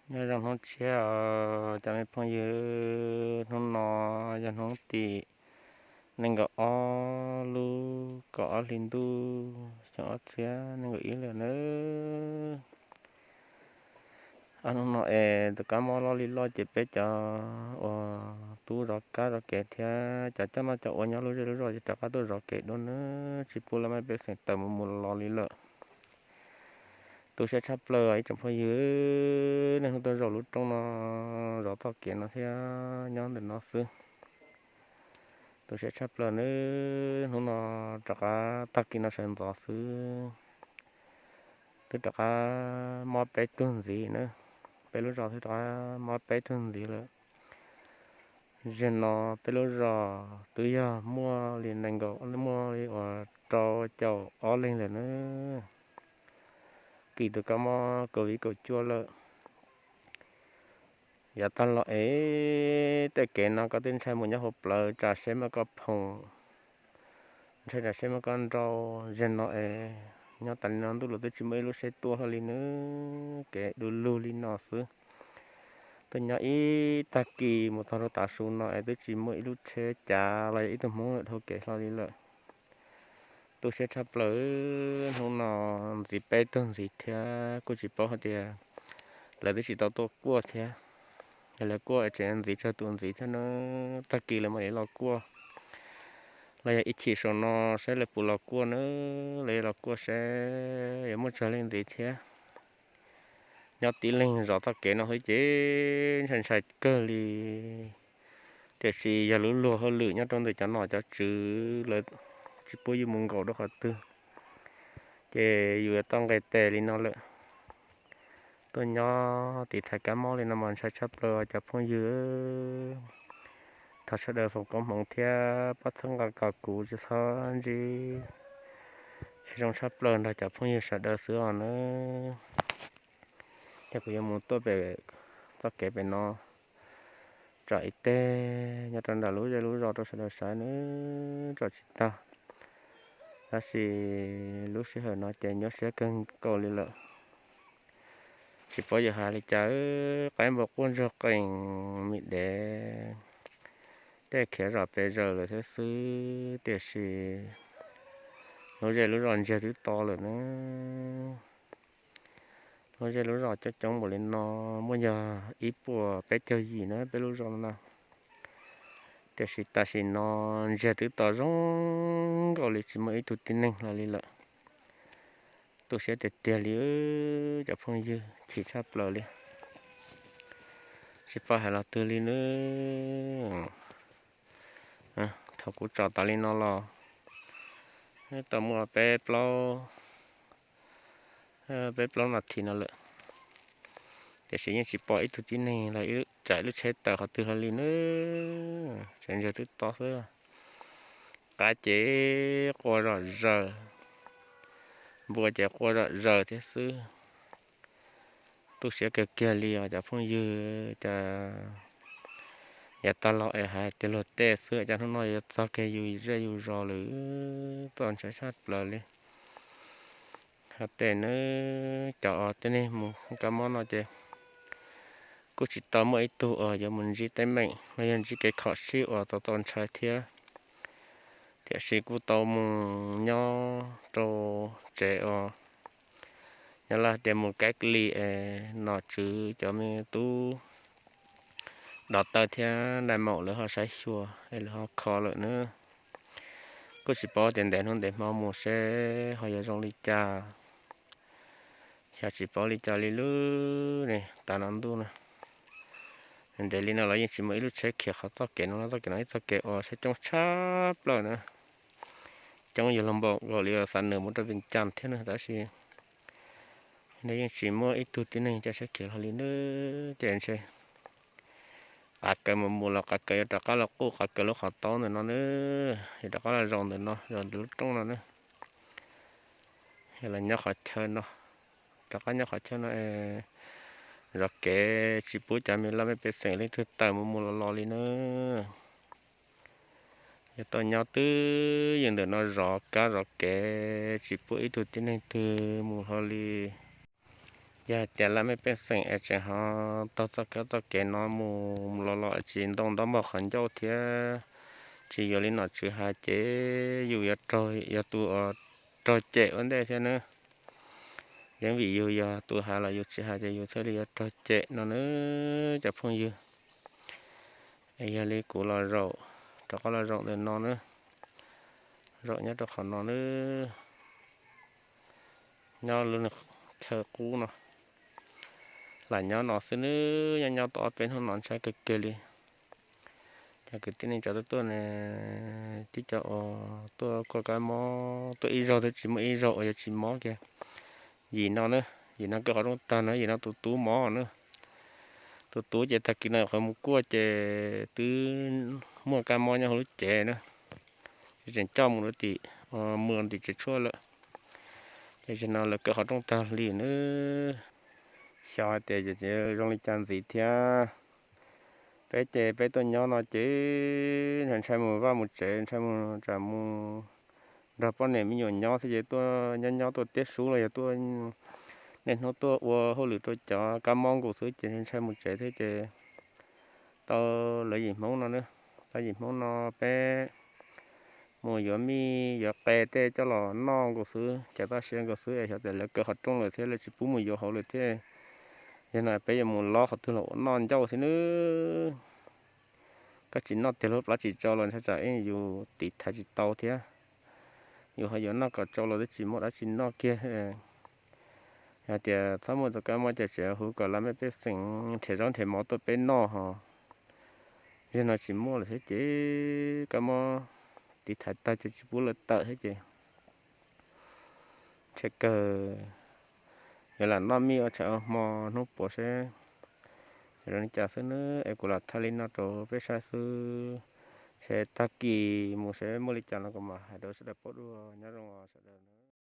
Nyob zoo hnub tshiab os cov me phooj ywg, hnub no yog hnub tim nees nkaum ob lub kaum ob hli ntuj xyoo ob txhiab nees nkaum ib lawm nawb. Ob hnub no es tus kab mob loj li loj ces peb cov uas tub zov kab zov kev thiab cov coj noj coj ua nyob lub zej lub zos ces rov qab tuaj zov kev dua nawb, tsis pub laj mej pej xeem tawm mus mus los li lawm. Tu siab tshaj plaws ib tsoom phooj ywg, nej hnub tuaj zaum lub roob no, zov txoj kev no thiab nyob ntawm no xwb. Tu siab tshaj plaws nawb, hnub no rov qab tag kis no sawv ntxov xwb twb rov qab mob peb tug ntxiv na. Peb lub zos twb rov qab mob peb tug ntxiv lawm. Zaum no peb lub zos twb yog muaj li nees nkaum, muaj li uas rau caum ob leeg lawm na. Kis tus kab mob COVID kaum cuaj lawm. Yav tag los es tej kev no koj twb ntshai mus nyob hauv plawv tsam seb muaj koj phoom, ntshai tsam seb muaj koj nrau. Zaum no es nyob tas li no ntuj los twb tsis muaj ib lub tsheb tuaj hlo li nawb, kev du lug li no xwb. Twb nyob ib tag kis mus txog rau tav su no es twb tsis muaj ib lub tsheb cav los yog ib tug hmoob dhau kev hlo li lawm. Tu siab tshaj plaws, hnub no ntxiv peb tug ntxiv thiab kuj tsis paub hais tias lawv twb tsis tau tuaj kuaj thiab, yog lawv kuaj tseem ntxiv tsawg tus ntxiv thiab na. Tag kis lawv mam li los kuaj, los yog ib chim saum no saib lawv puas los kuaj na, lawv yuav los kuaj saib yuav muaj tsawg leej ntxiv thiab. Nyob tib leeg zov txoj kev no xwb ces ntshai ntshai kawg li. Tiam sis yog lub luag hauj lwm nyob rau ntawm cov nom cov tswv lawv tsis pub yus mus nkaum rau qhov twg, ces yus yuav tau nqis tes li no lawm. Tuaj nyob tiv thaiv kab mob li no mas ntshai tshaj plaws cov phooj ywg. Thov sawv daws foom koob hmoov thiab pab txhawb nqa kom kuv tsis txhob ntsib. Es zoo tshaj plaws nrog cov phooj ywg sawv daws xwb os nawb. Ces kuv yuav mus tuaj pem txoj kev pem no tsom ib teg nyob rau nram lub zej lub zos rau sawv daws saib nawb, tsom tsis tag. Tab sis lub sij hawm no ces nyuaj siab kawg nkaus li lawm. Tsis paub yuav hais li cas, qaib npua quaj ntsuag qees, me dev tej khiav zom pes zaws lawm thiab xwb, tiam sis lub zej lub zos ntsiag twb to lawm na. Lub zej lub zos coob coob npaum li no, muaj yog ib puas peb caug yim na peb lub zos no na. Tiam sis tam sim no ntsiag twb to zoo nkaus li tsis muaj ib tug tib neeg hlo li lawm. Tu siab tiag tiag li cov phooj ywg, chim tshaj plaws li. Tsis paub hais los twg li nawb. Thaum kuv tsom tas li no los tau muaj peb plaub, peb plaub nas this no lawm, tiam sis yeej tsis pom ib tug tib neeg los tsam ib lub tsheb tawm qhov twg hlo li nawb. Tseem ntsiag twb to xwb. Qaib ces quaj zom zaws, npua ces quaj zom zaws thiab xwb. Tu siab kawg kiag li os cov phooj ywg, cas yav tag los es hais tias luag tej xwb, cas hnub no yuav txog kiag yus zej yus zos lawm, txaus ntshai tshaj plaws li. Hais tias nawb, cov uas tej neeg mus kab mob no ces kuj tsis tau muaj ib tug uas yuav mus ntsib teeb meem los yog ntsib kev khom sib uas tau txaus ntshai thiab. Tiam sis kuj tau mus nyob rau tsev uas nyob lawv tias mus cách ly es nom tswv cov me tub dov taw thiab nais maum lawv ho saib xyuas es lawv ho kho lawm nawb. Kuj tsis paub tias ntev hnub ntev hmo mus seb ho yuav zoo li cas. Xyov tsis paub li cas li lub ne, tas no ntuj na. Ntev li no los yeej tsis muaj ib lub tsheb khiav qhov txoj kev no, txoj kev no ib txoj kev uas sab coob tshaj plaws na. Coob yog luag npaum nkaus li uas xav nws mus rau Vias Cas thiab na, tab sis no yeej tsis muaj ib tug tib neeg caij tsheb khiav hlo li nawb. Ces ntshe qav kaws mus mus los qav kaws yuav rov qab los quj qav kaws lub qhov taub ntawm no nawb, yuav rov qab los zaum ntawm no, zaum ntawm lub roob no nawb. Los nyob qhov chaw no, rov qab nyob qhov chaw no es zov kev tsis pub cov me laj mej pej xeem leej twg tawm mus mus los los li nawb. Yuav tau nyob twj ywm ntawm no zov kab zov kev tsis pub ib tug tib neeg twg mus hlo li. Yog hais tias laj mej pej xeem es tseem ho taug txoj kab txoj kev no mus los los tsis ntoo ntaub npog qhov ncauj thiab tsis yuav li nom tswv hais ces yus yuav raug, yog tus uas raug cem ua ntej thiab nawb. Yeej vim yus yog tus hais los yus tsis hais ces yus thiaj li yuav raug cem no nawb cov phooj ywg. Yog li kuv los zaum, rov qab los zaum ntawm no nawb, zaum nyob rau qhov no nawb, nyob lub chaw qub no, lam nyob no xwb nawb, nyob nyob tau ob peb hnub no ntshai kawg kiag li. Cov kwv tij neej tsa tuaj tuaj ne, tib co uas tuaj kuaj kab mob tuaj ib zaug twb tsis muaj ib zaug uas yuav tsis mob kiag. Yim no na, yim no kuj qhov rooj tag no, yim no tus tub mob na. Tus tub ces tag kis no qhov mus kuaj ces twb muaj kab mob nyob hauv lub cev na, ces tseem coj mus rau tim, mus tim tsev tshuaj lawm. Ces zaum no lawv kaw qhov rooj tag li na. Xyov hais tias zoo li cas ntxiv thiab. Peb ces peb tuaj nyob no ces ntshai mus vaj mus tsev, ntshai mus tsam mus nrog poj niam me nyuam nyob xwb ces tuaj nyob nyob tuaj tiab sub los yog tuaj niaj hnub tuaj ua hauj lwm rau cov kab mob nkaus xwb ces ntshai mus tsev thiab ces tau lawv yim Hmoob no na, tau yim Hmoob no peb mus yuav mij yuav qe tej coj los noj nkaus xwb, cov toj siab nkaus xwb es xyov tias lawv kaw qhov rooj lawm thiab lawv tsis pub mus yuav hauv lawm thiab. Yog no peb yuav mus lob qhov twg los ua noj ncauj xwb nawb. Koj tsis noj tiag lub plab tsis tso los ntshai tsam ib yus tiv thaiv tsis tau thiab. Yus ho yuav noj kom tsau los twb tsis muaj dab tsi noj kiag. Yog tias txhob muaj tus kab mob ces tseem hu kom laj mej pej xeem nrhiav zaub nrhiav mov tuaj peb noj ho. Yog no tsis muaj lawm thiab ces kab mob tiv thaiv tag ces tsis pub lawv tawm thiab ces ntshe kawg yuav lam noj mij ua tshav ua hmo hnub puav seb zoo li cas xwb nawb. Es kuv lam thaij li no rau peb saib xwb, seb tag kis mus seb muaj li cas no kuv mam hais rau sawv daws paub dua. Nyob zoo os sawv daws.